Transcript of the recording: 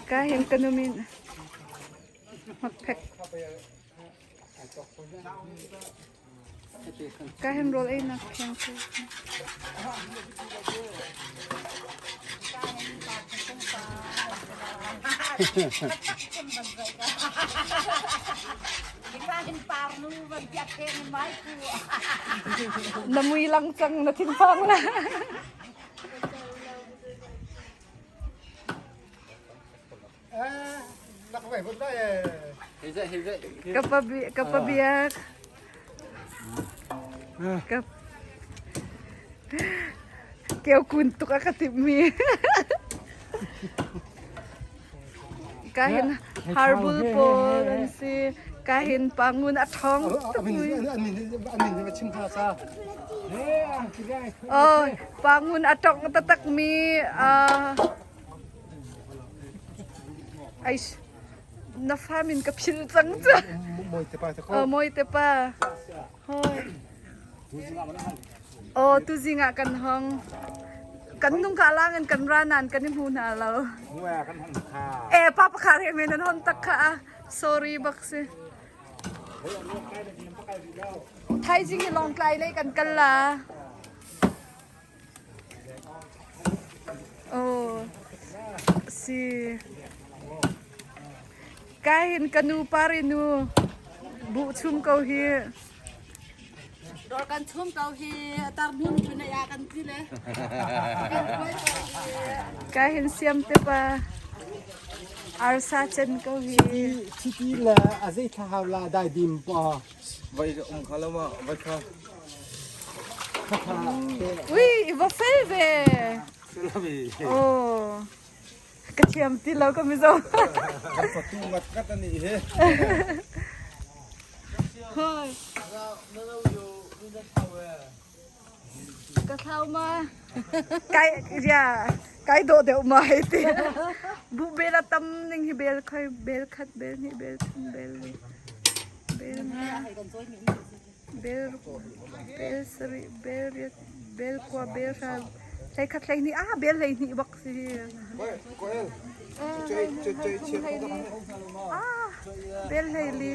Ka hin ka numin makphek. Ka hin rawl ei nak kheng cu. Na mui lang cang na thinphang la. Ka pabiak. Ka keu kun tuk a ka timhmi. Ka hin harbul pawl an si. Ka hin pangun a ṭhawng tuk mui. Oh, pangun a tong taktak mi ai na fa min ka phil cang cu. Moi te pa. Hoi. Oh, tu zing ah kan hong. Kan nung ka lang in kan ra nan kan i hmu hna lo. Eh, pa pakha re men an hon tak kha. Sorry bak si. Thaizing hi Lawngtlai lei kan kal la. Oh, si. Ka hin ka nu pari nu buh chum ko hi. Dor kan chum ko hi tar nun tu na ya kan ti le. Ka hin siam te pa. Arsa chen ko hi. Chiti le a zei thla hau la dai dim pa. Vai um kha lo ma vai kha. Ui, i va fel ve. Oh. Ka thiam ti lo ka mizo. Kan fatu ngat ngat ani he. Hoi. Ka thlau ma. Kai ya kai dawh deuh ma hei ti. Bu bel a tam ning hi bel khoi bel khat bel hnih bel thum bel li bel bel bel sarih bel riat bel kua bel hra hlei khat hlei hnih ah bel hlei hnih bak si hi. Ah bel hlei li.